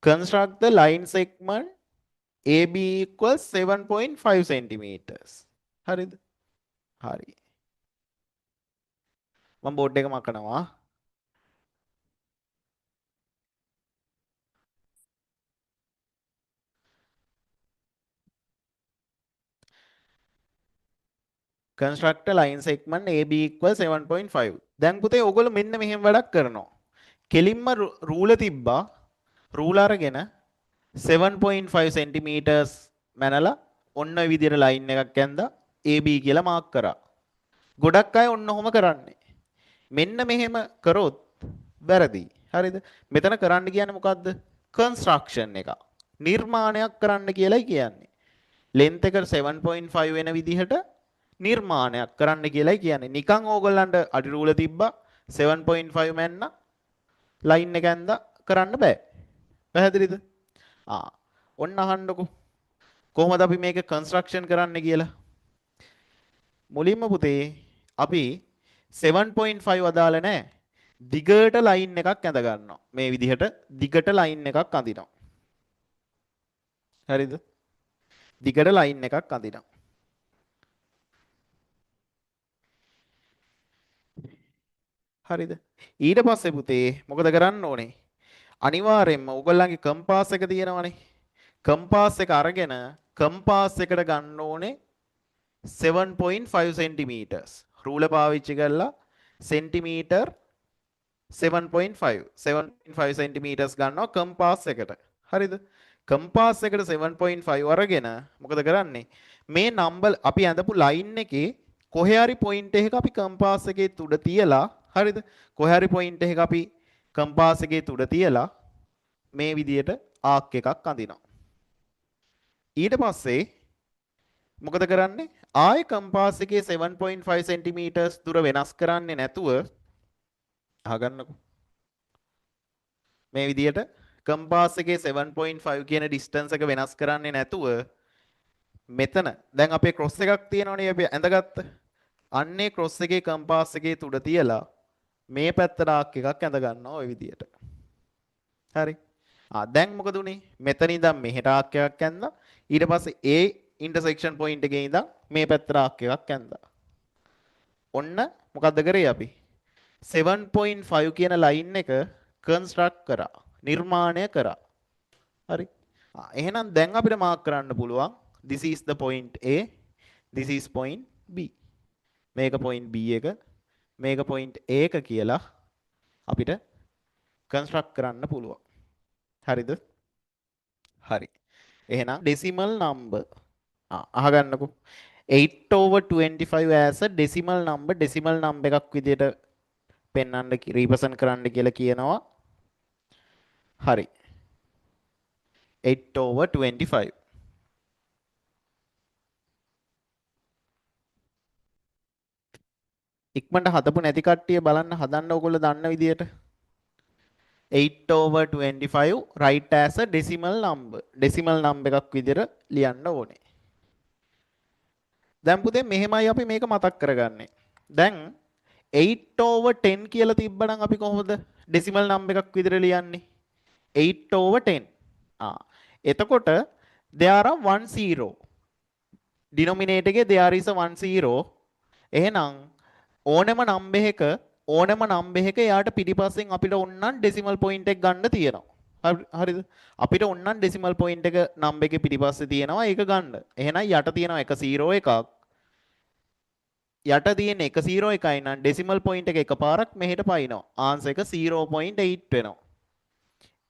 Construct the line segment AB equals 7.5 centimeters. හරිද? හරි. මම බෝඩ් එක මකනවා. Construct a line segment AB equals 7.5. දැන් පුතේ ඔයගොල්ලෝ මෙන්න මෙහෙම වැඩක් කරනවා. කෙලින්ම රූල තිබ්බා. රූල අරගෙන 7.5 centimeters මැනලා ඔන්න ඔය විදියට ලයින් එකක් ඇඳලා AB කියලා මාක් කරා. ගොඩක් අය ඔන්න ඔහොම කරන්නේ. මෙන්න මෙහෙම කරොත් වැරදි. හරිද? මෙතන කරන්න කියන්නේ මොකද්ද? කන්ස්ට්‍රක්ෂන් එක. නිර්මාණයක් කරන්න කියලායි කියන්නේ. ලෙන්ත් එක 7.5 වෙන විදිහට නිර්මාණයක් කරන්න කියලායි කියන්නේ. නිකන් ඕගොල්ලන්ට අඩි රූල තිබ්බා 7.5 මැන්න ලයින් එක ඇඳලා කරන්න බෑ. පැහැදිලිද? ආ ඔන්න අහන්නකෝ. කොහොමද අපි මේක කන්ස්ට්‍රක්ෂන් කරන්න කියලා? මුලින්ම පුතේ අපි 7.5 අදාළ නෑ. දිගට ලයින් එකක් ඇඳ ගන්නවා. මේ විදිහට දිගට ලයින් එකක් අඳිනවා. හරිද? දිගට ලයින් එකක් අඳිනවා. හරිද? ඊට පස්සේ පුතේ මොකද කරන්න ඕනේ? අනිවාර්යෙන්ම ඔයගොල්ලන්ගේ කම්පාස් එක තියෙනවනේ. කම්පාස් එක අරගෙන කම්පාස් එකට ගන්න ඕනේ 7.5 centimeters. රූල පාවිච්චි කරලා සෙන්ටිමීටර් 7.5 centimeters ගන්නවා කම්පාස් එකට. හරිද? කම්පාස් එකට 7.5 අරගෙන මොකද කරන්නේ? මේ නම්බර් අපි ඇඳපු ලයින් එකේ කොහේ හරි පොයින්ට් එකක අපි කම්පාස් එකේ තුඩ තියලා, හරිද? කොහේ හරි පොයින්ට් එකක අපි කම්පාස් එකේ තුඩ තියලා මේ විදියට ආක් එකක් අඳිනවා. ඊට පස්සේ මොකද කරන්නේ? ආයේ කම්පාස් එකේ 7.5 centimeters දුර වෙනස් කරන්නේ නැතුව අහගන්නකෝ. මේ විදියට කම්පාස් එකේ 7.5 කියන ඩිස්ටන්ස් එක වෙනස් කරන්නේ නැතුව මෙතන දැන් අපේ ක්‍රොස් එකක් තියෙනවනේ අපි ඇඳගත්ත. අන්නේ ක්‍රොස් එකේ කම්පාස් එකේ තුඩ තියලා මේ පැත්තට ආක් එකක් ඇඳ ගන්නවා ඔය විදියට. හරි. ආ දැන් මොකද උනේ? මෙතන ඉඳන් මෙහෙට ආක් එකක් ඇඳලා ඊට පස්සේ ඒ ඉන්ටර්සෙක්ෂන් පොයින්ට් එකේ ඉඳන් මේ පැත්තට ආක් එකක් ඇඳා. ඔන්න මොකද්ද කරේ අපි? 7.5 කියන ලයින් එක කන්ස්ට්‍රක්ට් කරා. නිර්මාණය කරා. හරි. ආ එහෙනම් දැන් අපිට මාක් කරන්න පුළුවන් this is the point A, this is point B. මේක point B එක, මේක point A එක කියලා අපිට කන්ස්ට්‍රක්ට් කරන්න පුළුවන්. හරිද? හරි. එහෙනම් decimal number අහගන්නකෝ. 8 over 25 as a decimal number, decimal number එකක් විදියට පෙන්වන්න රීප්‍රසන්ට් කරන්න කියලා කියනවා. හරි. 8 over 25. ඉක්මනට හදපු නැති කට්ටිය බලන්න හදන්න ඕගොල්ලෝ දන්න විදියට. 8 over 25 write as a decimal number. Decimal number එකක් විදියට ලියන්න ඕනේ. දැන් පුතේ මෙහෙමයි අපි මේක මතක් කරගන්නේ. දැන් 8 over 10 කියලා තිබ්බනම් අපි කොහොමද ඩෙසිමල් නම්බර් එකක් විදියට ලියන්නේ? 8 over 10. ආ එතකොට there are 1 0. Denominator එකේ there is a 1 0. එහෙනම් ඕනෑම නම්බර් එකක ඕනෑම නම්බර් එකක එයාට පිටිපස්සෙන් අපිට ඕනනම් ඩෙසිමල් පොයින්ට් එක ගන්න තියෙනවා. හරිද? අපිට ඕනනම් ඩෙසිමල් පොයින්ට් එක නම්බර් එකේ පිටිපස්සේ තියෙනවා ඒක ගන්න. එහෙනම් යට තියෙනවා එක 0 එකක්. යට තියෙන එක 0 එකයි නම් ඩෙසිමල් පොයින්ට් එක එකපාරක් මෙහෙට පයින්නවා. ආන්සර් එක 0.8 වෙනවා.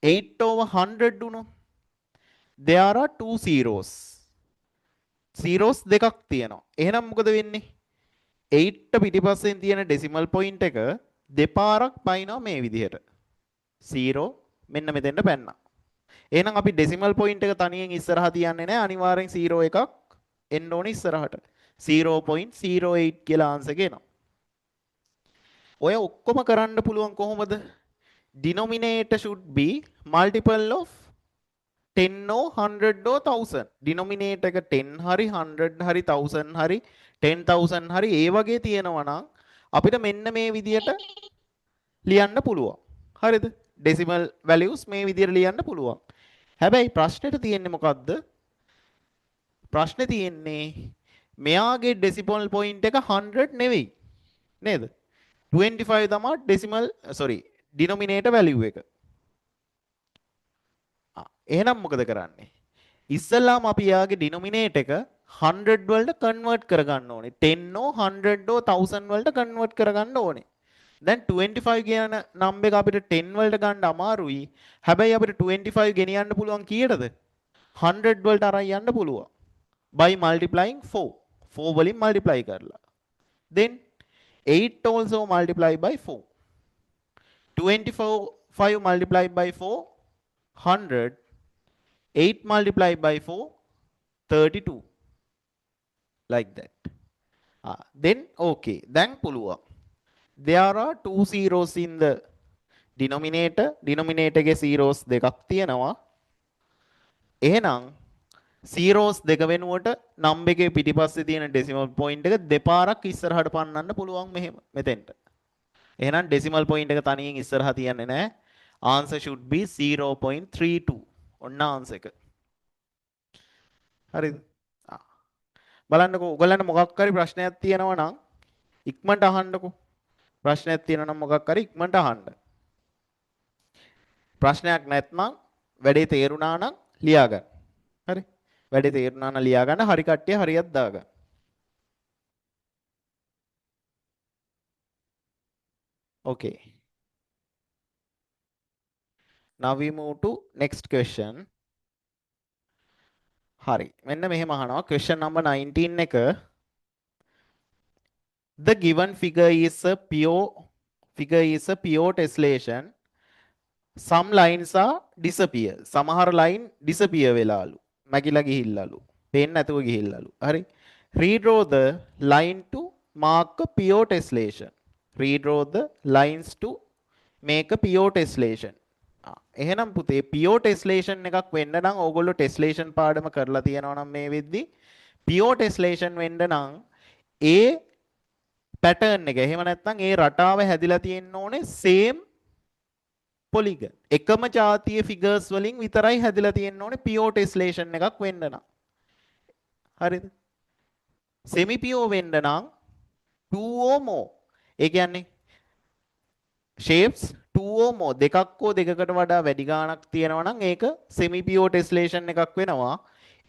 8 over 100 වුණොත් there are two zeros. Zeros දෙකක් තියෙනවා. එහෙනම් මොකද වෙන්නේ? 8 පිටිපස්සෙන් තියෙන ඩෙසිමල් පොයින්ට් එක දෙපාරක් පයින්නවා මේ විදිහට. 0 මෙන්න මෙතෙන්ට පැන්නා. එහෙනම් අපි ඩෙසිමල් පොයින්ට් එක තනියෙන් ඉස්සරහා තියන්නේ නැහැ. අනිවාර්යෙන් 0 එකක් එන්න ඕනේ ඉස්සරහට. 0.08 කියලා ආන්සර් එක එනවා. ඔය ඔක්කොම කරන්න පුළුවන් කොහොමද? Denominator should be multiple of 10 or 100 or 1000. Denominator එක 10 හරි 100 හරි 1000 හරි 10,000 හරි ඒ වගේ තියෙනවා නම් අපිට මෙන්න මේ විදියට ලියන්න පුළුවන්. හරිද? ඩෙසිමල් වැලියුස් මේ විදියට ලියන්න පුළුවන්. හැබැයි ප්‍රශ්නෙට තියෙන්නේ මොකද්ද? ප්‍රශ්නේ තියෙන්නේ මෙයාගේ ඩෙසිමල් පොයින්ට් එක 100 නෙවෙයි. නේද? 25 තමයි ඩෙසිමල් සෝරි ඩිනොමිනේටර් වැලියු එක. එහෙනම් මොකද කරන්නේ? ඉස්සෙල්ලාම අපි එයාගේ ඩිනොමිනේටර් එක 100 වලට කන්වර්ට් කරගන්න ඕනේ. 10 ඕ 100 ඕ 1000 වලට කන්වර්ට් කරගන්න ඕනේ. දැන් 25 කියන නම්බර් එක අපිට 10 වලට ගන්න අමාරුයි. හැබැයි අපිට 25 ගෙනියන්න පුළුවන් කීයටද? 100 වලට අරන් යන්න පුළුවන්. By multiplying 4. 4 වලින් multiply කරලා. Then 8 also multiply by 4. 25 multiplied by 4, 100. 8 multiplied by 4, 32. Like that. Then okay. දැන් පුළුවන්. There are two zeros in the denominator. Denominator එකේ zeros දෙකක් තියෙනවා. එහෙනම් zeros දෙක වෙනුවට number එකේ පිටිපස්සේ තියෙන decimal point එක දෙපාරක් ඉස්සරහට පන්නන්න පුළුවන් මෙහෙම මෙතෙන්ට. එහෙනම් decimal point එක තනියෙන් ඉස්සරහ තියන්නේ නැහැ. Answer should be 0.32. ඔන්න answer එක. හරිද? බලන්නකෝ ඔයගොල්ලන්ට මොකක් හරි ප්‍රශ්නයක් තියෙනවා නම් ඉක්මනට අහන්නකෝ. ප්‍රශ්නයක් තියෙනවා නම් මොකක් හරි ඉක්මනට අහන්න. ප්‍රශ්නයක් නැත්නම් වැඩේ තේරුණා නම් ලියා ගන්න. හරි? වැඩේ තේරුණා නම් ලියා ගන්න. හරි කට්ටිය හරියක් දාගන්න. Okay. Now we move to next question. හරි. මෙන්න මෙහෙම අහනවා question number 19 එක. The given figure is a pure tessellation. Some lines are disappear. සමහර line disappear වෙලාලු. මැකිලා ගිහිල්ලාලු. පේන්නේ නැතුව ගිහිල්ලාලු. හරි. Redraw the line to mark a pure tessellation. Redraw the lines to make a pure tessellation. එහෙනම් පුතේ pure tessellation එකක් වෙන්න නම් ඕගොල්ලෝ tessellation පාඩම කරලා තියෙනවා නම් මේ වෙද්දි pure tessellation වෙන්න නම් ඒ pattern එක එහෙම නැත්නම් ඒ රටාව හැදිලා තියෙන්න ඕනේ same polygon. එකම ජාතියේ figures වලින් විතරයි හැදිලා තියෙන්න ඕනේ pure tessellation එකක් වෙන්න නම්. හරිද? Semi pure වෙන්න නම් 2 or more. ඒ කියන්නේ shapes 2 or more දෙකක් හෝ දෙකකට වඩා වැඩි ගාණක් තියෙනවා නම් ඒක semi pure tessellation එකක් වෙනවා.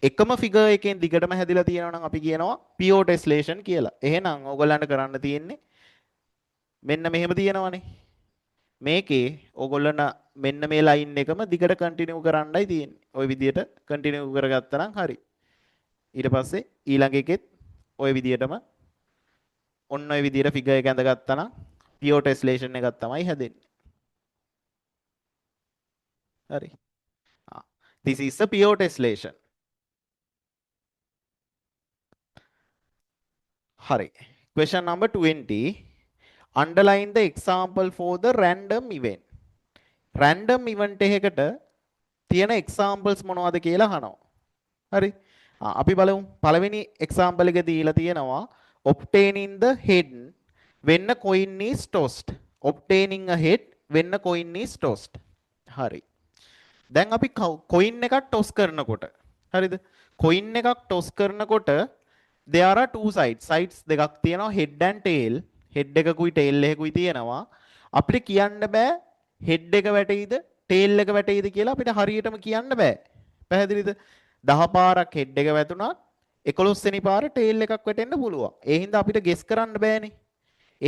එකම figure එකෙන් දිගටම හැදිලා තියෙනවා නම් අපි කියනවා pure tessellation කියලා. එහෙනම් ඕගොල්ලන්ට කරන්න තියෙන්නේ මෙන්න මෙහෙම තියෙනවනේ. මේකේ ඕගොල්ලන් මෙන්න මේ line එකම දිගට continue කරන්නයි තියෙන්නේ. ඔය විදියට continue කරගත්තා නම් හරි. ඊට පස්සේ ඊළඟ එකෙත් ඔය විදියටම ඔන්න ඔය විදියට figure එක ඇඳගත්තා නම් pure tessellation එකක් තමයි හැදෙන්නේ. හරි. This is a pure tessellation. හරි. Question number 20. Underline the example for the random event. Random event එකකට තියෙන examples මොනවද කියලා අහනවා. හරි. අපි බලමු. පළවෙනි example එක දීලා තියෙනවා obtaining the head when a coin is tossed. Obtaining a head when a coin is tossed. හරි. දැන් අපි coin එකක් toss කරනකොට හරිද? Coin එකක් toss කරනකොට there are two sides. Sides දෙකක් තියෙනවා head and tail. Head එකකුයි tail එකකුයි තියෙනවා. අපිට කියන්න බෑ head එක වැටෙයිද tail එක වැටෙයිද කියලා අපිට හරියටම කියන්න බෑ. පැහැදිලිද? 10 පාරක් head එක වැටුණත් 11 වෙනි පාර tail එකක් වැටෙන්න පුළුවන්. ඒ හින්දා අපිට guess කරන්න බෑනේ.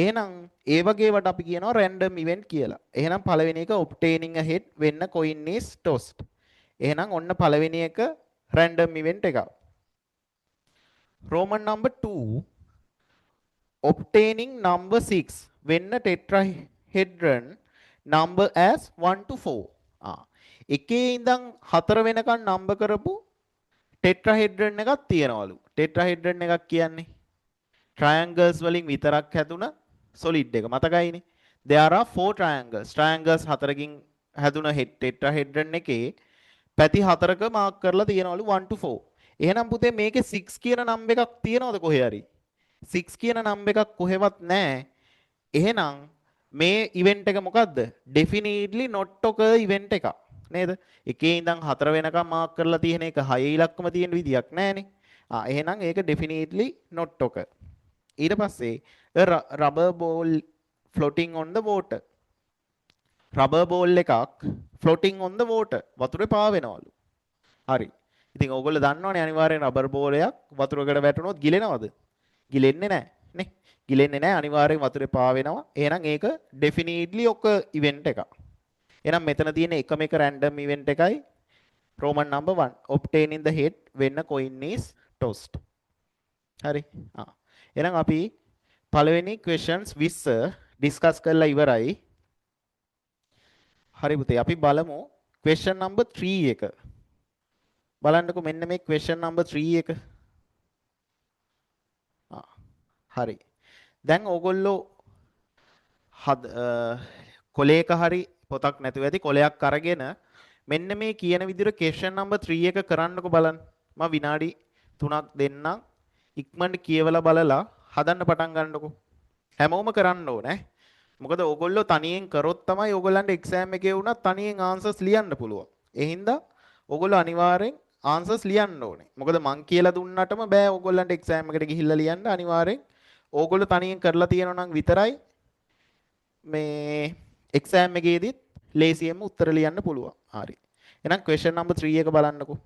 එහෙනම් ඒ වගේ වට අපි කියනවා random event කියලා. එහෙනම් පළවෙනි එක obtaining a head when a coin is tossed. එහෙනම් ඔන්න පළවෙනි එක random event එකක්. Roman number 2 obtaining number 6 when a tetrahedron number as 1 to 4. එකේ ඉඳන් 4 වෙනකන් නම්බර් කරපු ටෙට්‍රාහෙඩ්‍රන් එකක් තියෙනවලු. ටෙට්‍රාහෙඩ්‍රන් එකක් කියන්නේ ට්‍රයැන්ගල්ස් වලින් විතරක් හැදුන සොලිඩ් එක. මතකයිනේ? There are 4 triangles. Triangles හතරකින් හැදුන ටෙට්‍රාහෙඩ්‍රන් එකේ පැති හතරක මාක් කරලා තියෙනවලු 1 to 4. එහෙනම් පුතේ මේකේ 6 කියන නම්බර් එකක් තියෙනවද කොහේ හරි? 6 කියන නම්බර් එකක් කොහෙවත් නැහැ. එහෙනම් මේ ඉවෙන්ට් එක මොකද්ද? Definitely not occur event එකක්. නේද? එකේ ඉඳන් 4 වෙනකම් මාක් කරලා තියෙන එක 6 ඉලක්කම තියෙන විදියක් නෑනේ. ආ එහෙනම් ඒක definitely not occur. ඊට පස්සේ a rubber ball floating on the water. Rubber ball එකක් floating on the water වතුරේ පාවෙනවලු. හරි. ඉතින් ඕගොල්ලෝ දන්නවනේ අනිවාර්යෙන් රබර් බෝලයක් වතුරකට වැටුනොත් ගිලෙනවද? ගිලෙන්නේ නෑ නේ. ගිලෙන්නේ නෑ අනිවාර්යෙන් වතුරේ පාවෙනවා. එහෙනම් ඒක definitely occur event එකක්. එහෙනම් මෙතන තියෙන එකම එක random event එකයි Roman number 1 obtaining the head when a coin is tossed. හරි. ආ. එහෙනම් අපි පළවෙනි questions 20 discuss කරලා ඉවරයි. හරි පුතේ අපි බලමු question number 3 එක. බලන්නකෝ මෙන්න මේ question number 3 එක. ආ හරි. දැන් ඕගොල්ලෝ කොලයක හරි පොතක් නැතුව ඇති කොලයක් අරගෙන මෙන්න මේ කියන විදිහට question number 3 එක කරන්නකෝ බලන්න. මම විනාඩි 3ක් දෙන්නම්. ඉක්මනට කියවලා බලලා හදන්න පටන් ගන්නකෝ. හැමෝම කරන්න ඕනේ. මොකද ඕගොල්ලෝ තනියෙන් කරොත් තමයි ඕගොල්ලන්ට එක්සෑම් එකේ වුණත් තනියෙන් ආන්සර්ස් ලියන්න පුළුවන්. ඒ හින්දා ඕගොල්ලෝ අනිවාර්යෙන් ආන්සර්ස් ලියන්න ඕනේ. මොකද මං කියලා දුන්නටම බෑ ඕගොල්ලන්ට එක්සෑම් එකට ගිහිල්ලා ලියන්න. අනිවාර්යෙන් ඕගොල්ලෝ තනියෙන් කරලා තියෙනවා නම් විතරයි මේ එක්සෑම් එකේදීත් ලේසියෙන්ම උත්තර ලියන්න පුළුවන්. හරි. එහෙනම් question number 3 එක බලන්නකෝ.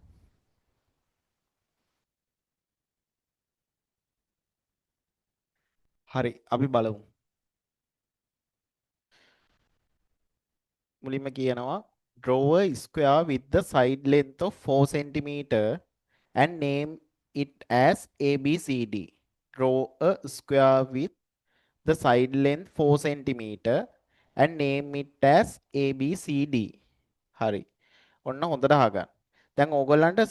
හරි අපි බලමු. මුලින්ම කියනවා draw a square with the side length of 4 cm and name it as ABCD. Draw a square with the side length 4 cm and name it as ABCD. හරි. ඔන්න හොඳට අහගන්න. දැන් ඕගොල්ලන්ට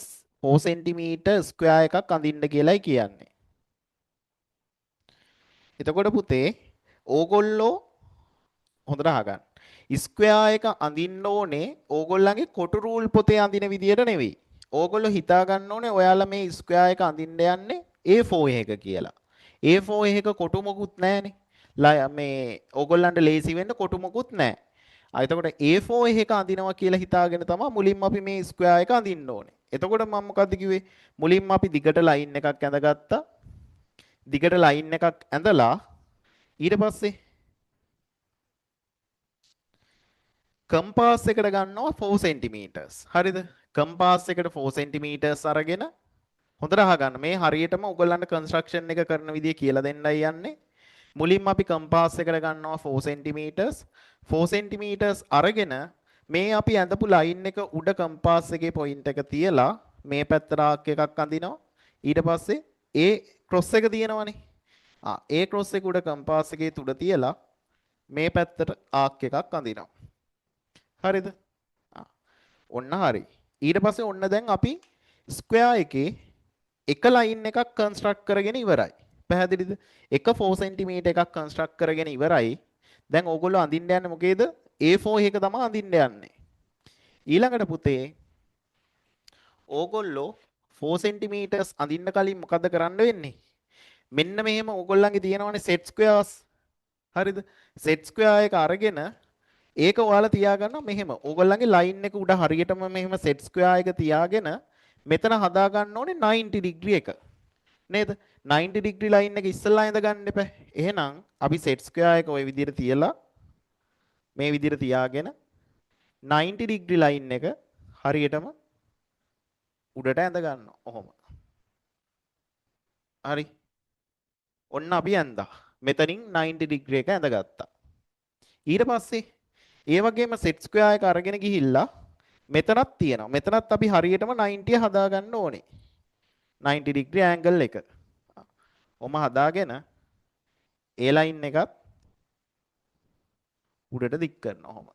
4 cm square එකක් අඳින්න කියලායි කියන්නේ. එතකොට පුතේ ඕගොල්ලෝ හොඳට අහගන්න. ස්ක්වයර් එක අඳින්න ඕනේ ඕගොල්ලන්ගේ කොටු රූල් පොතේ අඳින විදියට නෙවෙයි. ඕගොල්ලෝ හිතා ගන්න ඕනේ ඔයාලා මේ ස්ක්වයර් එක අඳින්න යන්නේ A4 එක කියලා. A4 එක කොටු මොකුත් නැහනේ. මේ ඕගොල්ලන්ට ලේසි වෙන්න කොටු මොකුත් නැහැ. ආ එතකොට A4 එක අඳිනවා කියලා හිතාගෙන තමයි මුලින්ම අපි මේ ස්ක්වයර් එක අඳින්න ඕනේ. එතකොට මම මොකද්ද කිව්වේ? මුලින්ම අපි දිගට ලයින් එකක් ඇඳගත්තා. දිගට ලයින් එකක් ඇඳලා ඊට පස්සේ කම්පාස් එකට ගන්නවා 4 cm. හරිද? කම්පාස් එකට 4 cm අරගෙන හොඳට අහගන්න. මේ හරියටම ඔයගොල්ලන්ට කන්ස්ට්‍රක්ෂන් එක කරන විදිය කියලා දෙන්නයි යන්නේ. මුලින්ම අපි කම්පාස් එකට ගන්නවා 4 cm. 4 cm අරගෙන මේ අපි ඇඳපු ලයින් එක උඩ කම්පාස් එකේ පොයින්ට් එක තියලා මේ පැත්තට ආක් එකක් අඳිනවා. ඊට පස්සේ ඒ ක්‍රොස් එක තියෙනවනේ. ආ ඒ ක්‍රොස් එක උඩ කම්පාස් එකේ තුඩ තියලා මේ පැත්තට ආක් එකක් අඳිනවා. හරිද? ආ ඔන්න හරි. ඊට පස්සේ ඔන්න දැන් අපි ස්ක්වයර් එකේ එක ලයින් එකක් කන්ස්ට්‍රක්ට් කරගෙන ඉවරයි. පැහැදිලිද? එක 4 cm එකක් කන්ස්ට්‍රක්ට් කරගෙන ඉවරයි. දැන් ඕගොල්ලෝ අඳින්න යන්නේ මොකේද? A4 එක තමයි අඳින්න යන්නේ. ඊළඟට පුතේ ඕගොල්ලෝ 4 cm අඳින්න කලින් මොකද කරන්න වෙන්නේ? මෙන්න මෙහෙම ඕගොල්ලන්ගේ තියෙනවනේ සෙට් ස්ක්වයර්ස්. හරිද? සෙට් ස්ක්වයර් එක අරගෙන ඒක ඔයාලා තියාගන්න මෙහෙම. ඕගොල්ලන්ගේ ලයින් එක උඩ හරියටම මෙහෙම සෙට් ස්ක්වයර් එක තියාගෙන මෙතන හදා ගන්න ඕනේ 90 ඩිග්‍රී එක. නේද? 90 ඩිග්‍රී ලයින් එක ඉස්සෙල්ලා ඇඳ ගන්න එපා. එහෙනම් අපි සෙට් ස්ක්වයර් එක ඔය විදිහට තියලා මේ විදිහට තියාගෙන 90 ඩිග්‍රී ලයින් එක හරියටම උඩට ඇඳ ගන්නවා. ඔහොම. හරි. ඔන්න අපි ඇඳා. මෙතනින් 90 ඩිග්‍රී එක ඇඳගත්තා. ඊට පස්සේ ඒ වගේම සෙට් ස්ක්වයර් එක අරගෙන ගිහිල්ලා මෙතනත් තියෙනවා. මෙතනත් අපි හරියටම 90 හදා ගන්න ඕනේ. 90 ඩිග්‍රී ඇන්ගල් එක. ඔහොම හදාගෙන ඒ ලයින් එකත් උඩට දික් කරනවා ඔහොම.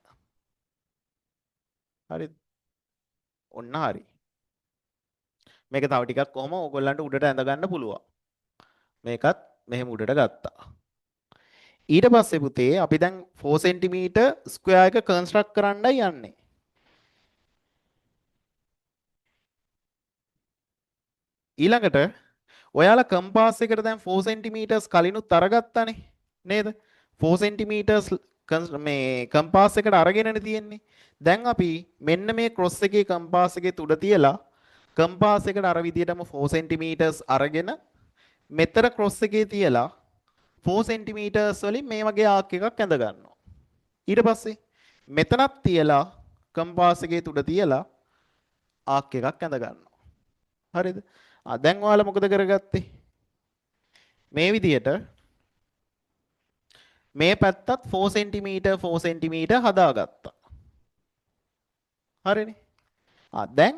හරිද? ඔන්න හරි. මේක තව ටිකක් කොහොම ඕගොල්ලන්ට උඩට ඇඳ ගන්න පුළුවන්. මේකත් මෙහෙම උඩට ගත්තා. ඊට පස්සේ පුතේ අපි දැන් 4 cm square එක කන්ස්ට්‍රක්ට් කරන්නයි යන්නේ. ඊළඟට ඔයාලා කම්පාස් එකට දැන් 4 cm කලිනුත් අරගත්තානේ නේද? 4 cm මේ කම්පාස් එකට අරගෙනනේ තියෙන්නේ. දැන් අපි මෙන්න මේ ක්‍රොස් එකේ කම්පාස් එකේ තුඩ තියලා කම්පාස් එකට අර විදියටම 4 cm අරගෙන මෙතන ක්‍රොස් එකේ තියලා 4 cm වලින් මේ වගේ ආක් එකක් ඇඳ ගන්නවා. ඊට පස්සේ මෙතනත් තියලා කම්පාස් එකේ තුඩ තියලා ආක් එකක් ඇඳ ගන්නවා. හරිද? ආ දැන් ඔයාලා මොකද කරගත්තේ? මේ විදියට මේ පැත්තත් 4 cm 4 cm හදාගත්තා. හරිනේ. ආ දැන්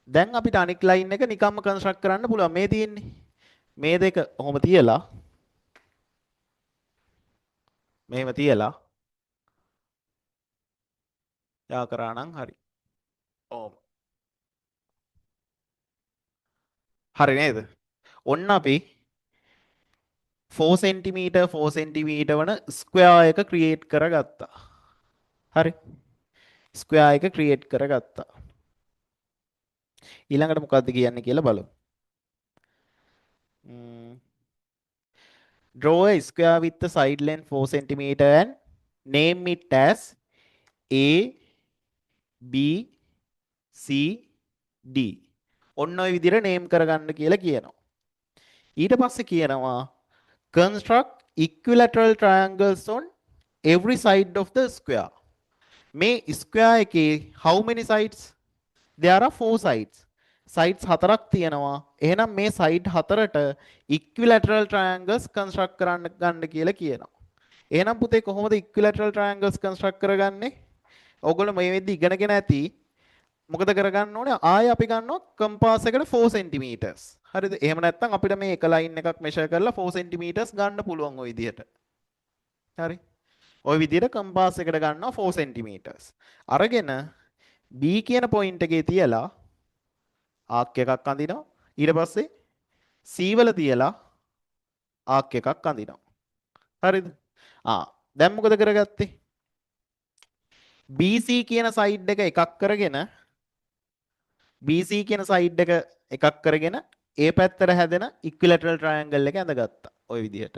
දැන් අපිට අනික් ලයින් එක නිකම්ම කන්ස්ට්‍රක්ට් කරන්න පුළුවන්. මේ තියෙන්නේ. මේ දෙක ඔහොම තියලා මෙහෙම තියලා යා කරා නම් හරි. ඔහොම. හරි නේද? ඔන්න අපි 4 cm 4 cm වන ස්ක්වයර් එක ක්‍රියේට් කරගත්තා. හරි. ස්ක්වයර් එක ක්‍රියේට් කරගත්තා. ඊළඟට මොකද්ද කියන්නේ කියලා බලමු. Draw a square with the side length 4 cm and name it as A B C D. ඔන්න ඔය විදිහට නේම් කරගන්න කියලා කියනවා. ඊට පස්සේ කියනවා construct equilateral triangles on every side of the square. මේ square එකේ how many sides? There are 4 sides. Sides හතරක් තියෙනවා. එහෙනම් මේ side හතරට equilateral triangles construct කරන්න ගන්න කියලා කියනවා. එහෙනම් පුතේ කොහොමද equilateral triangles construct කරගන්නේ? ඔයගොල්ලෝ මේ වෙද්දි ඉගෙනගෙන ඇති. මොකද කරගන්න ඕනේ? ආයෙ අපි ගන්නවා කම්පාස් එකට 4 cm. හරිද? එහෙම නැත්නම් අපිට මේ එක ලයින් එකක් මෙෂර් කරලා 4 cm ගන්න පුළුවන් ඔය විදිහට. හරි. ඔය විදිහට කම්පාස් එකට ගන්නවා 4 cm. අරගෙන B කියන පොයින්ට් එකේ තියලා ආක් එකක් අඳිනවා. ඊට පස්සේ C වල තියලා ආක් එකක් අඳිනවා. හරිද? ආ දැන් මොකද කරගත්තේ? BC කියන සයිඩ් එක එකක් කරගෙන BC කියන සයිඩ් එක එකක් කරගෙන ඒ පැත්තට හැදෙන ඉක්විලැටරල් ට්‍රයැන්ගල් එක ඇඳගත්තා ඔය විදිහට.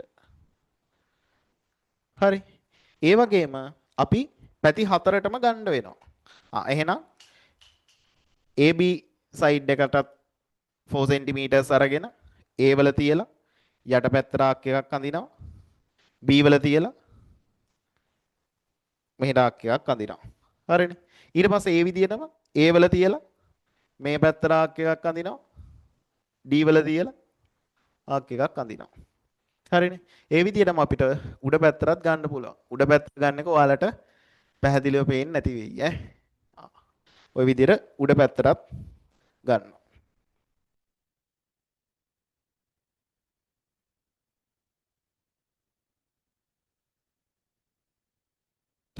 හරි. ඒ වගේම අපි පැති හතරටම ගන්න වෙනවා. ආ එහෙනම් AB side එකටත් 4 cm අරගෙන A වල තියලා යට පැත්තට ආක් එකක් අඳිනවා. B වල තියලා මෙහෙට ආක් එකක් අඳිනවා. හරිනේ. ඊට පස්සේ ඒ විදිහටම A වල තියලා මේ පැත්තට ආක් එකක් අඳිනවා. D වල තියලා ආක් එකක් අඳිනවා. හරිනේ. ඒ විදිහටම අපිට උඩ පැත්තටත් ගන්න පුළුවන්. උඩ පැත්තට ගන්න එක ඔයාලට පැහැදිලිව පේන්නේ නැති වෙයි ඈ. ඔය විදිහට උඩ පැත්තටත් ගන්නවා.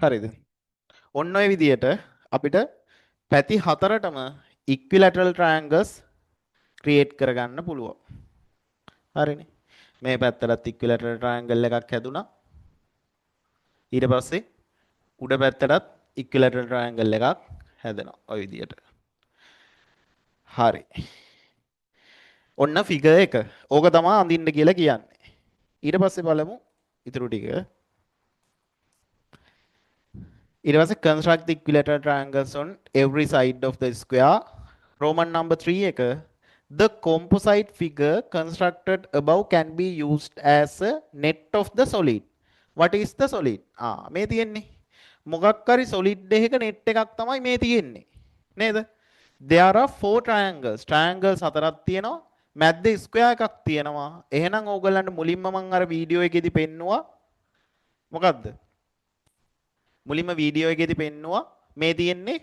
හරිද? ඔන්න ඔය විදිහට අපිට පැති හතරටම ඉක්විලැටරල් ට්‍රයැන්ගල්ස් ක්‍රියේට් කරගන්න පුළුවන්. හරිනේ. මේ පැත්තටත් ඉක්විලැටරල් ට්‍රයැන්ගල් එකක් හැදුනා. ඊට පස්සේ උඩ පැත්තටත් ඉක්විලැටරල් ට්‍රයැන්ගල් එකක් හැදෙනවා ඔය විදිහට. හරි. ඔන්න ෆිගර් එක. ඕක තමයි අඳින්න කියලා කියන්නේ. ඊට පස්සේ බලමු ඉතුරු ටික. ඊට පස්සේ construct the equilateral triangles on every side of the square. Roman number 3 එක the composite figure constructed above can be used as a net of the solid. What is the solid? ආ මේ තියෙන්නේ මොකක් හරි solid එකක net එකක් තමයි මේ තියෙන්නේ නේද? There are 4 triangles. Triangles හතරක් තියෙනවා. මැද්දේ square එකක් තියෙනවා. එහෙනම් ඕගොල්ලන්ට මුලින්ම මම අර වීඩියෝ එකේදී පෙන්නුවා මොකද්ද? මුලින්ම වීඩියෝ එකේදී පෙන්නුවා මේ තියෙන්නේ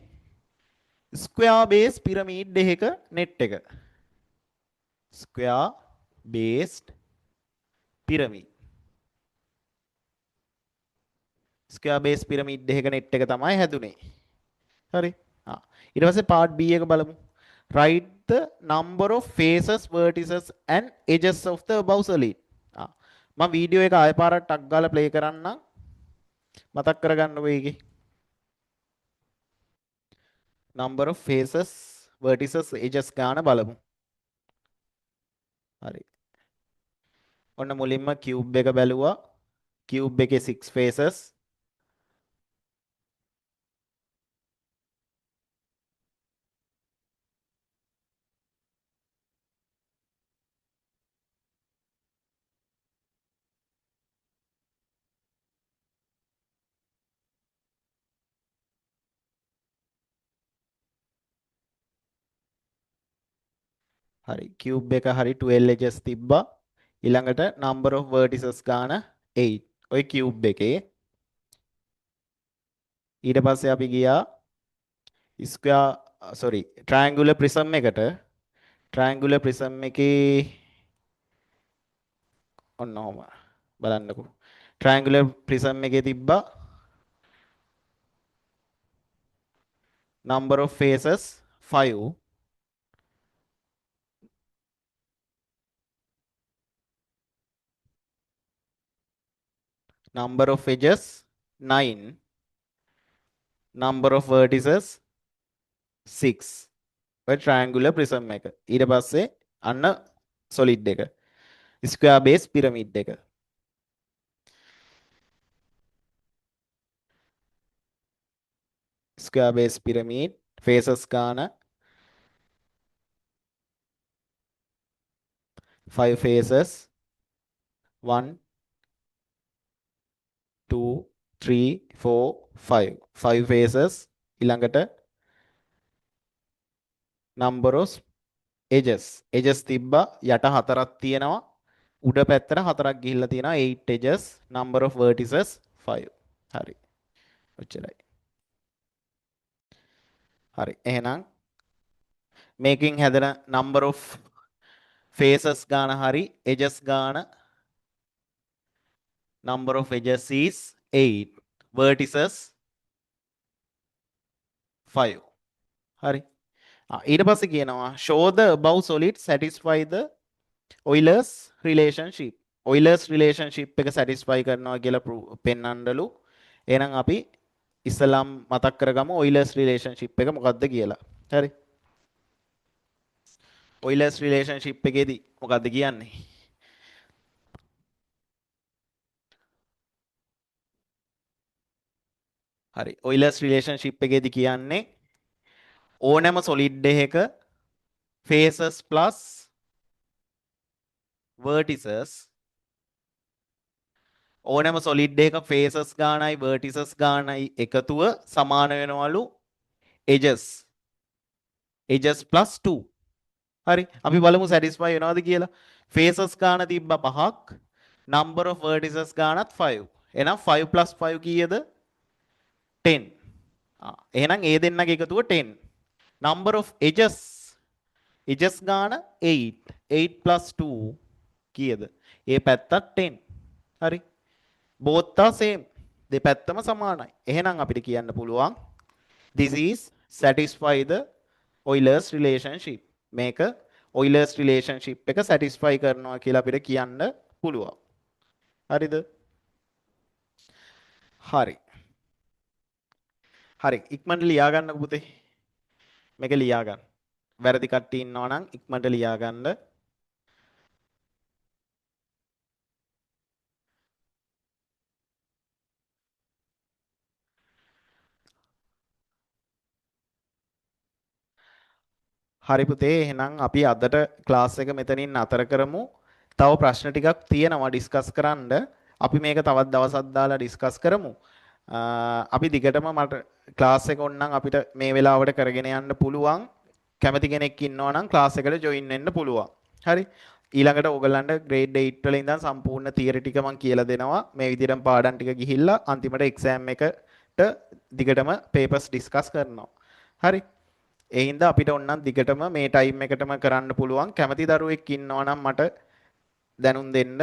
square base pyramid එකක net එක. Square based pyramid. Square base pyramid එකක net එක තමයි හැදුනේ. හරි. ආ ඊට පස්සේ part B එක බලමු. Write the number of faces, vertices and edges of the above solid. ආ මම වීඩියෝ එක ආයෙ පාරක් ටක් ගාලා ප්ලේ කරන්නම්. මතක් කරගන්නකෝ ඒකේ. Number of faces, vertices, edges ගාන බලමු. හරි. ඔන්න මුලින්ම කියුබ් එක බැලුවා. කියුබ් එකේ 6 faces. හරි, කියුබ් එක හරි 12 edges තිබ්බා. ඊළඟට number of vertices ගාන 8. ඔය කියුබ් එකේ. ඊට පස්සේ අපි ගියා ස්ක්වයර් සෝරි ට්‍රයැන්ගුලර් ප්‍රිසම් එකට. ට්‍රයැන්ගුලර් ප්‍රිසම් එකේ ඔන්න ඔහොම බලන්නකෝ. ට්‍රයැන්ගුලර් ප්‍රිසම් එකේ තිබ්බා number of faces 5. Number of edges 9, number of vertices 6. ඔය triangular prism එක. ඊට පස්සේ අන්න solid එක. Square base pyramid එක. Square base pyramid faces ගාන 5 faces, 1 2 3 4 5, 5 faces. ඊළඟට number of edges, edges තිබ්බා යට හතරක් තියෙනවා, උඩ පැත්තට හතරක් ගිහිල්ලා තියෙනවා, 8 edges, number of vertices 5. හරි, ඔච්චරයි. හරි, එහෙනම් මේකෙන් හැදෙන number of faces ගාන හරි edges ගාන, number of edges is 8, vertices 5. හරි. ඊට පස්සේ කියනවා show the above solid satisfy the Euler's relationship. Euler's relationship එක satisfy කරනවා කියලා පෙන්වන්නලු. එහෙනම් අපි ඉස්සෙල්ලාම මතක් කරගමු Euler's relationship එක මොකද්ද කියලා. හරි. Euler's relationship එකේදී මොකද්ද කියන්නේ? හරි. Euler's relationship එකේදී කියන්නේ ඕනෑම solid එකක faces plus vertices, ඕනෑම solid එකක faces ගානයි vertices ගානයි එකතුව සමාන වෙනවලු edges, edges plus 2. හරි, අපි බලමු satisfy වෙනවද කියලා. Faces ගාන තිබ්බ පහක්, number of vertices ගානත් 5. එහෙනම් 5 plus 5 කීයද? 10. එහෙනම් ඒ දෙන්නගේ එකතුව 10. Number of edges, edges ගාන 8. 8 plus 2 කීයද? ඒ පැත්තත් 10. හරි. Both are same. දෙපැත්තම සමානයි. එහෙනම් අපිට කියන්න පුළුවන් this is satisfy the Euler's relationship. මේක Euler's relationship එක satisfy කරනවා කියලා අපිට කියන්න පුළුවන්. හරිද? හරි. හරි, ඉක්මනට ලියා ගන්නකො පුතේ. මේක ලියා ගන්න. වැරදි කට්ටිය ඉන්නවා නම් ඉක්මනට ලියා ගන්න. හරි පුතේ, එහෙනම් අපි අදට ක්ලාස් එක මෙතනින් නතර කරමු. තව ප්‍රශ්න ටිකක් තියෙනවා ඩිස්කස් කරන්න. අපි මේක තවත් දවසක් දාලා ඩිස්කස් කරමු. අපි දිගටම මට ක්ලාස් එක ඕනනම් අපිට මේ වෙලාවට කරගෙන යන්න පුළුවන්. කැමති කෙනෙක් ඉන්නවා නම් ක්ලාස් එකට ජොයින් වෙන්න පුළුවන්. හරි. ඊළඟට ඕගොල්ලන්ට ග්‍රේඩ් 8 වල ඉඳන් සම්පූර්ණ තියරි ටික මං කියලා දෙනවා. මේ විදිහටම පාඩම් ටික ගිහිල්ලා අන්තිමට එක්සෑම් එකට දිගටම පේපර්ස් ඩිස්කස් කරනවා. හරි. ඒ හින්දා අපිට ඕනනම් දිගටම මේ ටයිම් එකටම කරන්න පුළුවන්. කැමති දරුවෙක් ඉන්නවා නම් මට දැනුම් දෙන්න.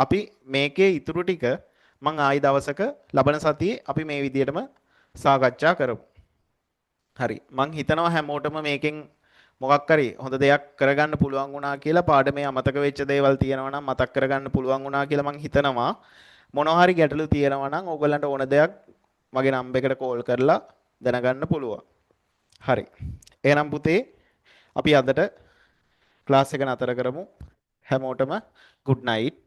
අපි මේකේ ඉතුරු ටික මං ආයි දවසක ලබන සතියේ අපි මේ විදිහටම සාකච්ඡා කරමු. හරි. මං හිතනවා හැමෝටම මේකෙන් මොකක් හරි හොඳ දෙයක් කරගන්න පුළුවන් වුණා කියලා. පාඩමේ අමතක වෙච්ච දේවල් තියෙනවා නම් මතක් කරගන්න පුළුවන් වුණා කියලා මං හිතනවා. මොනවා හරි ගැටලු තියෙනවා නම් ඕගොල්ලන්ට ඕන දෙයක් මගේ නම්බර් එකට කෝල් කරලා දැනගන්න පුළුවන්. හරි. එහෙනම් පුතේ අපි අදට ක්ලාස් එක නතර කරමු. හැමෝටම good night.